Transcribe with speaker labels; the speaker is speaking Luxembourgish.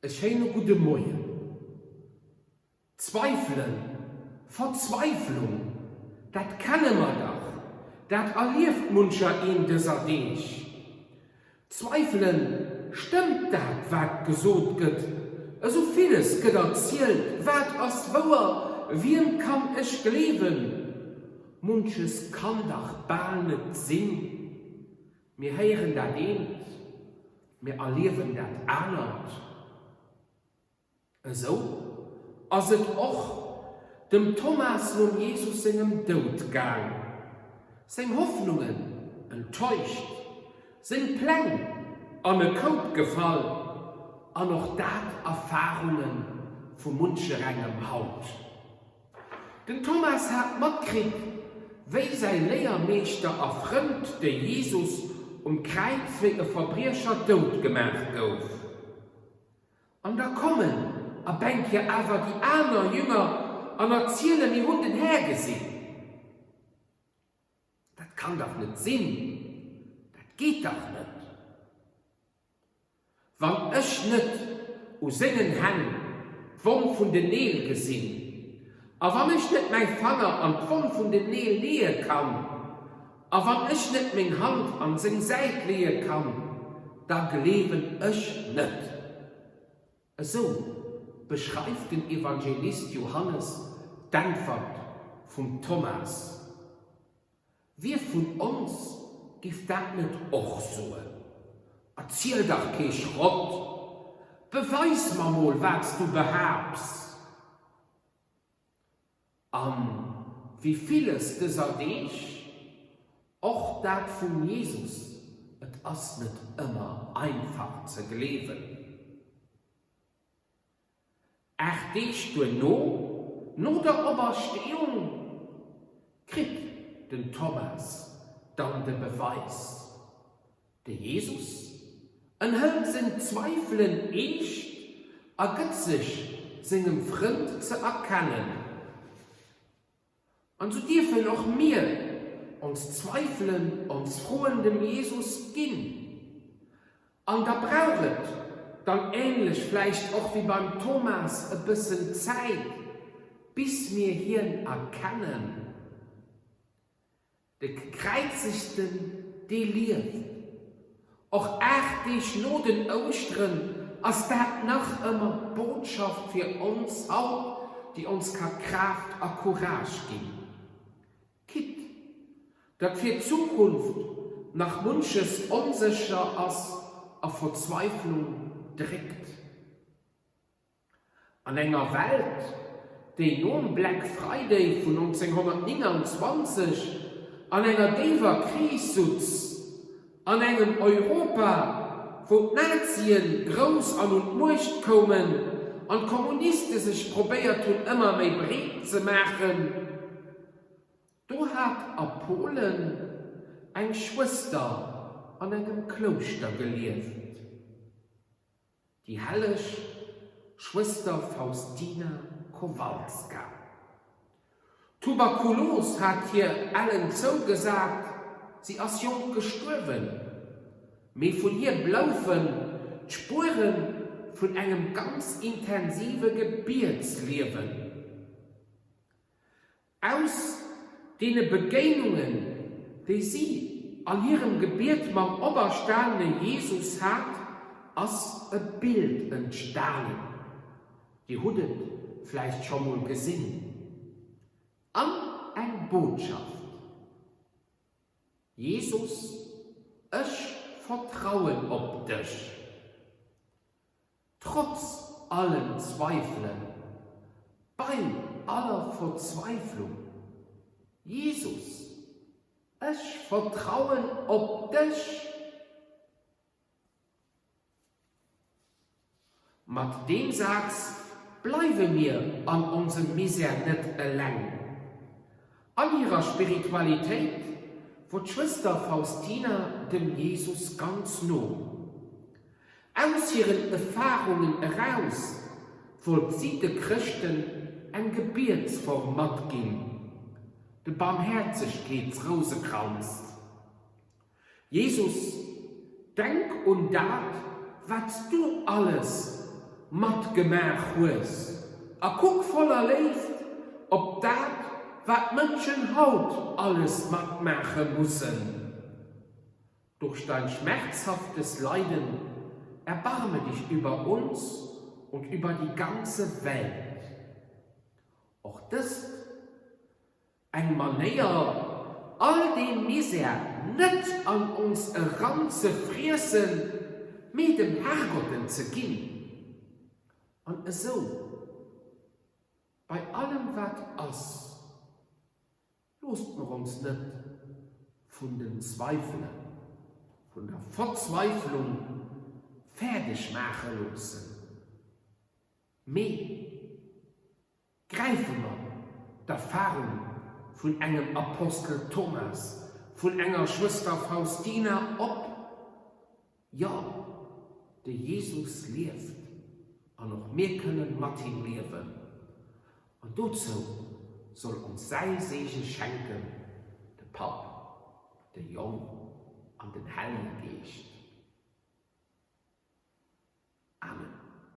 Speaker 1: E schéine gudde Moien. Zweifelen, Verzweiflung, dat kenne mer dach, dat erlieft muncher een dëser Deeg. Zweifelen, stëmmt dat wat gesot gëtt? Esou villes gëtt erzielt, wat ass wouer, wiem kann ech gleewen? Munches kann dach bal net sinn. Mir héieren dat eent, mir erliewen dat anert. Esou ass et och dem Thomas nom Jesus sengem Doud gaang. Seng Hoffnungen enttäuscht, seng Pläng an e Koup gefall, an och dat Erfarunge vu muncherengem haut. Den Thomas hat matkritt, wéi säi Léiermeeschter a Frënd, de Jesus, um Kräiz wéi e Verbriecher dout gemaach gouf. An da kommen ab eng Kéier awer déi aner Jünger an erzielen, Mir hunn den Här gesinn. Dat kann dach net sinn, dat geet dach net. Wann ech net u sengen Hänn d'Wonn vun den Neel gesinn, a wann ech net mäi Fanger an d'Wonn vun den Neel leeë kann, a wann ech net meng Hand an seng Säit leeë kann, da gleewen ech net. Esou beschreift den Evangelist Johannes d'Äntwert vum Thomas. Wie vun ons giff dat net och soen? Erziel dach kee Schrott! Beweis mer mol wat s du behaaps! An wéi villes dëser Deeg, och dat vum Jesus, et ass net ëmmer einfach ze gleewen. 8 Deeg duerno, no der Opersteeung, kritt den Thomas dann de Beweis, De Jesus, en hëlt seng Zweifelen eescht a gëtt sech sengem Frënd ze erkennen. An sou dierfen och mir ons Zweifelen, ons Froen dem Jesus ginn. An da brauch et dann ähnlech vläicht och wéi beim Thomas e bëssen Zäit, bis mir hien erkennen. De Gekräizegten, dee lieft. Och 8 Deeg no den Ouschteren ass dat nach ëmmer d'Botschaft fir ons haut, déi ons ka Kraaft a Courage ginn. Quitte, datt fir d'Zukunft nach munches onsécher ass a Verzweiflung dréckt. An enger Welt, déi nom Black Friday vun 1929 an enger déiwer Kris sutz, an engem Europa, wou d'Nazien grouss an un d'Muecht koumen an d'Kommuniste sech probéiert hunn ëmmer méi breet ze maachen, do hat a Polen eng Schwëster an engem Klouschter gelieft. Déi helleg Schwëster Faustina Kowalska. Tuberkulos hat hir ellen zougesat, si ass jonk gestuerwen, mee vun hir bloufen d'Spuere vun engem ganz intensive Gebietsliewen. Aus deene Begéinungen, déi si an hirem Gebiet mam operstanene Jesus hat, ass e Bild entstanen. Dir hutt et vläicht scho mol gesinn. An eng Botschaft, Jesus, ech vertrauen op dech. Trotz allen Zweifelen, bei aller Verzweiflung, Jesus, ech vertrauen op dech! Mat deem Saz bleiwe mir an onsem Misär net eleng. An hirer Spiritualitéit wor d'Schwëster Faustina dem Jesus ganz no. Aus hiren Efarungen eraus wollt si de Chrëschten eng Gebietsform matginn, de Barmhäerzegkeetsrousekranz. Jesus, denk un dat, wat s du alles. Matgemaach hues, a kuck voller Léift op dat, wat d'Mënschen haut alles matmaache mussen. Durch dein schmerzhaftes Leiden erbarme dich über uns und über die ganze Welt. Och dëst eng Manéier, all dee Misär net an ons eranzefriessen, mee dem Herrgott en ze ginn. An esou, bei allem wat ass, loosst mer ons net vun den Zweifelen, vun der Verzweiflung fäerdeg maache loossen, mee gräife mer d'Erfarung vun engem Apostel Thomas, vun enger Schwëster Faustina op, Jo, de Jesus lieft an och mir kënnen mat him liewen. An dozou soll ons säi Seege schenken, de Papp, de Jong an den Hellege Geescht.